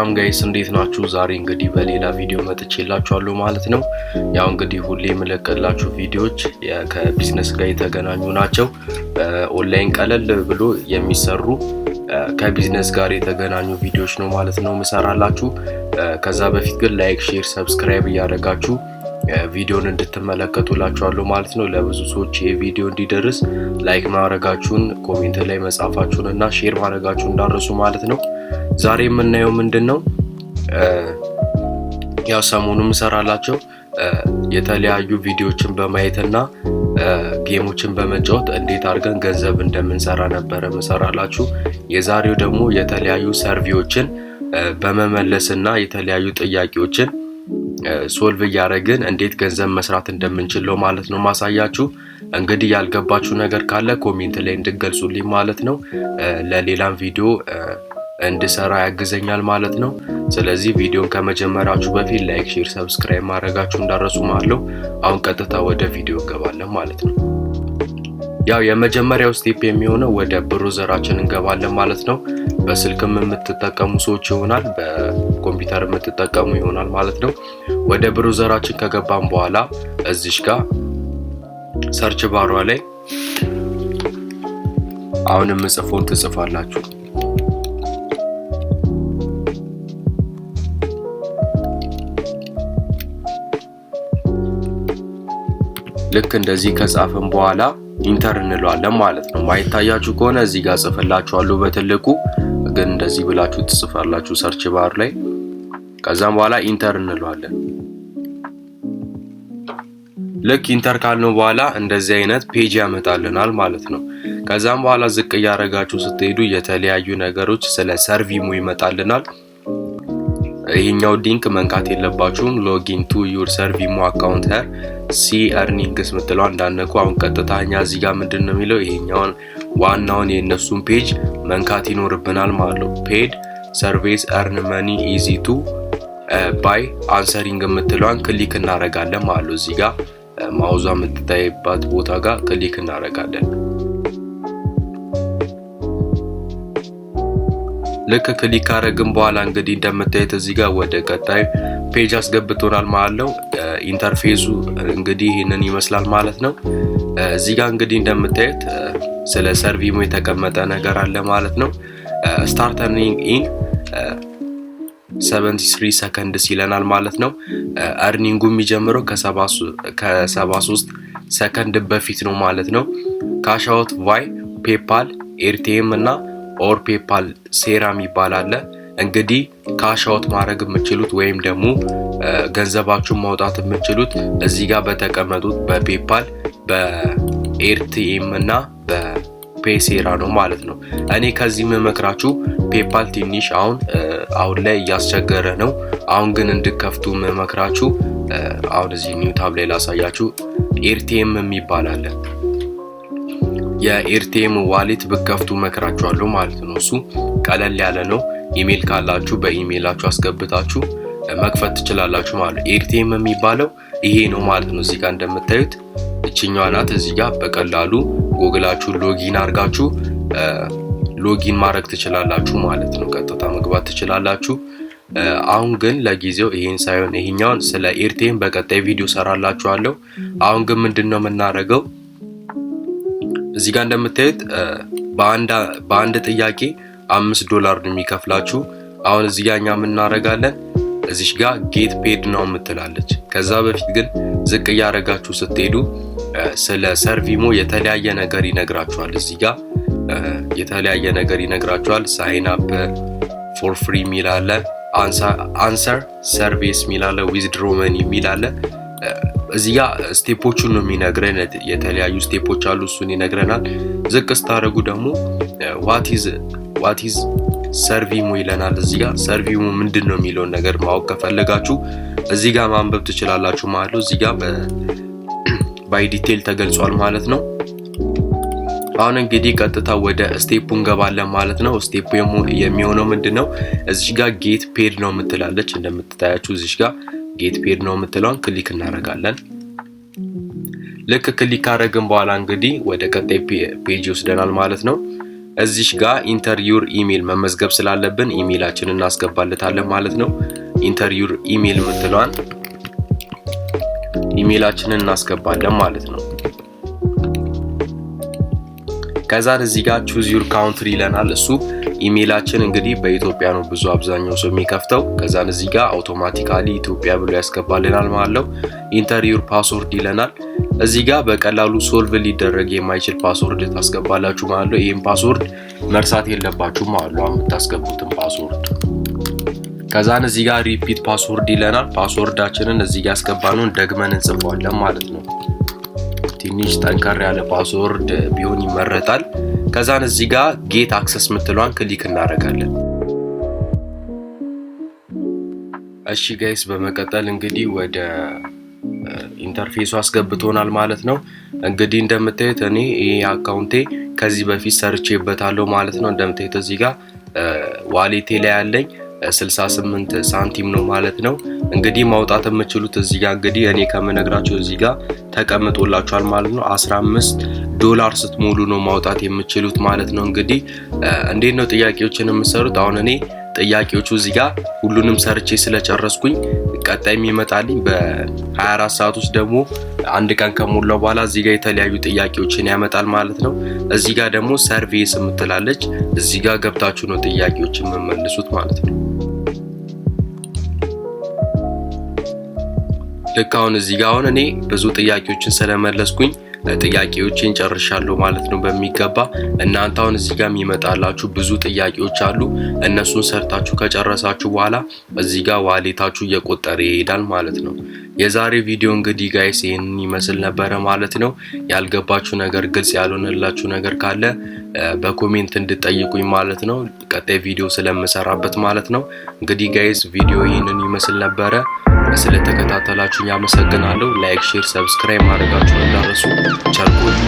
ሰላም guys፣ እንዴት ናችሁ? ዛሬ እንግዲህ በሌላ ቪዲዮ መጥቼላችኋለሁ ማለት ነው። ያው እንግዲህ ሁሌ የምለቅላችሁ ቪዲዮዎች ከቢዝነስ ጋር የተገናኙ ናቸው። ኦንላይን ቀለል ብሎ የሚሰሩ ከቢዝነስ ጋር የተገናኙ ቪዲዮዎች ነው ማለት ነው ምሰራላችሁ። ከዛ በፊት ግን like፣ share፣ subscribe እያደረጋችሁ ቪዲዮን እንድትመለከቱላችኋለሁ ማለት ነው። ለብዙ ሰዎች ይህ ቪዲዮ እንዲደርስ like ማድረጋችሁን፣ comment ላይ መጻፋችሁን እና share ማድረጋችሁን እንዳትረሱ ማለት ነው። ዛሬ የምናየው ምንድን ነው? ያው ሰሞኑ ምሰራላቸው የተለያዩ ቪዲዮዎችን በማየትና game ኦችን በመጫወት እንዴት አድርገን ገንዘብ እንደምንሰራ ነበረ ምሰራላችሁ። የዛሬው ደግሞ የተለያዩ survey ዎችን በመመለስና የተለያዩ ጥያቄዎችን solve እያደረግን እንዴት ገንዘብ መስራት እንደምንችል ነው ማለት ነው ማሳያችሁ። እንግዲህ ያልገባችሁ ነገር ካለ comment ላይ እንድገልጹልኝ ማለት ነው። ለሌላም ቪዲዮ እንድሰራ ያግዘኛል ማለት ነው። ስለዚህ ቪዲዮን ከመጀመራችሁ በፊት like፣ share፣ subscribe ማድረጋችሁ እንዳትረሱ ማለት ነው። አሁን ቀጥታ ወደ ቪዲዮ እንገባለን ማለት ነው። ያው የመጀመሪያው step የሚሆነው ወደ browser ኣችን እንገባለን ማለት ነው። በስልክም የምትጠቀሙ ሰዎች ይሆናል፣ በኮምፒውተር የምትጠቀሙ ይሆናል ማለት ነው። ወደ browser ኣችን ከገባን በኋላ እዚሽ ጋር search bar ዋ ላይ አሁን የምጽፈውን ትጽፋላችሁ። ልክ እንደዚህ ከጻፍን በኋላ enter እንለዋለን ማለት ነው። ማይታያችሁ ከሆነ እዚህ ጋር ጽፍላችኋለሁ በትልቁ፣ ግን እንደዚህ ብላችሁ ትጽፋላችሁ search bar ላይ። ከዛም በኋላ enter እንለዋለን። ልክ enter ካልነው በኋላ እንደዚህ አይነት page ያመጣልናል ማለት ነው። ከዛም በኋላ ዝቅ እያደረጋችሁ ስትሄዱ የተለያዩ ነገሮች ስለ Survimo ይመጣልናል። ይሄኛው link መንካት የለባችሁም። Login to your Survimo account here, see earnings ምትለው እንዳትነኩ። አሁን ቀጥታ እኛ እዚህ ጋር ምንድን ነው የሚለው፣ ይሄኛውን ዋናውን የእነሱን page መንካት ይኖርብናል ማለት ነው። Paid surveys, earn money easy to by answering የምትለዋን click እናደርጋለን ማለት ነው። እዚህ ጋር mouse ዋ የምትታይባት ቦታ ጋር click እናደርጋለን። ልክ click ካደረግን በኋላ እንግዲህ እንደምታዩት እዚህ ጋር ወደ ቀጣዩ page አስገብቶናል ማለት ነው። Interface ኡ እንግዲህ ይህንን ይመስላል ማለት ነው። እዚህ ጋር እንግዲህ እንደምታዩት ስለ Survimo የተቀመጠ ነገር አለ ማለት ነው። Start earning in 73 seconds ይለናል ማለት ነው። Earning ኡ የሚጀምረው ከ73 ሰከንድ በፊት ነው ማለት ነው። Cash out via PayPal፣ Airtm እና or Paysera የሚባል አለ። እንግዲህ cash out ማድረግ የምችሉት ወይም ደግሞ ገንዘባችሁን ማውጣት የምችሉት እዚህ ጋር በተቀመጡት በ PayPal፣ በ Airtm እና በ Paysera ነው ማለት ነው። እኔ ከዚህ የምመክራችሁ PayPal ትንሽ አሁን አሁን ላይ እያስቸገረ ነው። አሁን ግን እንድከፍቱ የምመክራችሁ፣ አሁን እዚህ new tab ላይ ላሳያችሁ፣ Airtm የሚባል አለ። የ Airtm wallet ብከፍቱ መክራችኋለሁ ማለት ነው። እሱ ቀለል ያለ ነው። ኢሜል ካላችሁ በኢሜይላችሁ አስገብታችሁ መክፈት ትችላላችሁ ማለት ነው። Airtm የሚባለው ይሄ ነው ማለት ነው። እዚህ ጋር እንደምታዩት እችኛዋ ናት። እዚህ ጋር በቀላሉ Google ኣችሁ login አድርጋችሁ login ማድረግ ትችላላችሁ ማለት ነው። ቀጥታ መግባት ትችላላችሁ። አሁን ግን ለጊዜው ይሄን ሳይሆን ይሄኛውን ስለ Airtm በቀጣይ ቪዲዮ ሰራላችኋለሁ። አሁን ግን ምንድን ነው የምናደርገው? እዚህ ጋር እንደምታዩት በአንድ ጥያቄ 5 ዶላር ነው የሚከፍላችሁ። አሁን እዚህ ጋር እኛ የምናደርጋለን፣ እዚሽ ጋር get paid now የምትላለች። ከዛ በፊት ግን ዝቅ እያደረጋችሁ ስትሄዱ ስለ Survimo የተለያየ ነገር ይነግራችኋል። እዚህ ጋር የተለያየ ነገር ይነግራችኋል። Sign up for free የሚል አለ፣ answer surveys የሚል አለ፣ withdraw money የሚል አለ። እዚህ ጋር step ኦቹን ነው የሚነግረን። የተለያዩ step ኦች አሉ፣ እሱን ይነግረናል። ዝቅ ስታደርጉ ደግሞ what is Survimo ይለናል። እዚህ ጋር Survimo ምንድን ነው የሚለውን ነገር ማወቅ ከፈለጋችሁ እዚህ ጋር ማንበብ ትችላላችሁ ማለት ነው። እዚህ ጋር by detail ተገልጿል ማለት ነው። አሁን እንግዲህ ቀጥታ ወደ step ኡ እንገባለን ማለት ነው። Step ኡ የሚሆነው ምንድን ነው? እዚህ ጋር get paid now የምትላለች፣ እንደምትታያችሁ እዚህ ጋር get paid now የምትለውን click እናደርጋለን። ልክ click ካደረግን በኋላ እንግዲህ ወደ ቀጣይ page ይወስደናል ማለት ነው። እዚሽ ጋር enter your email መመዝገብ ስላለብን ኢሜይላችንን እናስገባለታለን ማለት ነው። Enter your email የምትለዋን ኢሜይላችንን እናስገባለን ማለት ነው። ከዛን እዚህ ጋር choose your country ይለናል። እሱ ኢሜይላችን እንግዲህ በኢትዮጵያ ነው ብዙ አብዛኛው ሰው የሚከፍተው። ከዛን እዚህ ጋር automatically ኢትዮጵያ ብሎ ያስገባልናል ማለት ነው። Enter your password ይለናል። እዚህ ጋር በቀላሉ solve ሊደረግ የማይችል password ታስገባላችሁ ማለት ነው። ይህም password መርሳት የለባችሁ ማለት ነው፣ የምታስገቡትን password። ከዛን እዚህ ጋር repeat password ይለናል። Password ኣችንን እዚህ ጋር ያስገባነውን ደግመን እንጽፈዋለን ማለት ነው። ትንሽ ጠንከር ያለ password ቢሆን ይመረጣል። ከዛን እዚህ ጋር get access ምትለዋን click እናደርጋለን። እሺ guys፣ በመቀጠል እንግዲህ ወደ interface ኡ አስገብቶናል ማለት ነው። እንግዲህ እንደምታዩት እኔ ይሄ account ኤ ከዚህ በፊት ሰርቼበታለሁ ማለት ነው። እንደምታዩት እዚህ ጋር wallet ኤ ላይ ያለኝ 68 ሳንቲም ነው ማለት ነው። እንግዲህ ማውጣት የምችሉት እዚህ ጋር እንግዲህ እኔ ከምነግራችሁ እዚህ ጋር ተቀምጦላችኋል ማለት ነው። 15 ዶላር ስትሞሉ ነው ማውጣት የምችሉት ማለት ነው። እንግዲህ እንዴት ነው ጥያቄዎችን የምሰሩት? አሁን እኔ ጥያቄዎቹ እዚህ ጋር ሁሉንም ሰርቼ ስለጨረስኩኝ ቀጣይ የሚመጣልኝ በ24 ሰዓት ውስጥ ደግሞ አንድ ቀን ከሞላው በኋላ እዚህ ጋር የተለያዩ ጥያቄዎችን ያመጣል ማለት ነው። እዚህ ጋር ደግሞ surveys የምትላለች፣ እዚህ ጋር ገብታችሁ ነው ጥያቄዎችን የምመልሱት ማለት ነው። ልክ አሁን እዚህ ጋር አሁን እኔ ብዙ ጥያቄዎችን ስለመለስኩኝ ጥያቄዎችን ጨርሻለሁ ማለት ነው በሚገባ። እናንተ አሁን እዚህ ጋር የሚመጣላችሁ ብዙ ጥያቄዎች አሉ። እነሱን ሰርታችሁ ከጨረሳችሁ በኋላ እዚህ ጋር wallet ኣችሁ እየቆጠረ ይሄዳል ማለት ነው። የዛሬ ቪዲዮ እንግዲህ guys ይህንን ይመስል ነበረ ማለት ነው። ያልገባችሁ ነገር፣ ግልጽ ያልሆነላችሁ ነገር ካለ በ comment እንድጠይቁኝ ማለት ነው። ቀጣይ ቪዲዮ ስለምሰራበት ማለት ነው። እንግዲህ guys ቪዲዮ ይህንን ይመስል ነበረ። ስለተከታተላችሁኝ አመሰግናለሁ። Like፣ share፣ subscribe ማድረጋችሁን እንዳትረሱ። ቸር ቆዩ።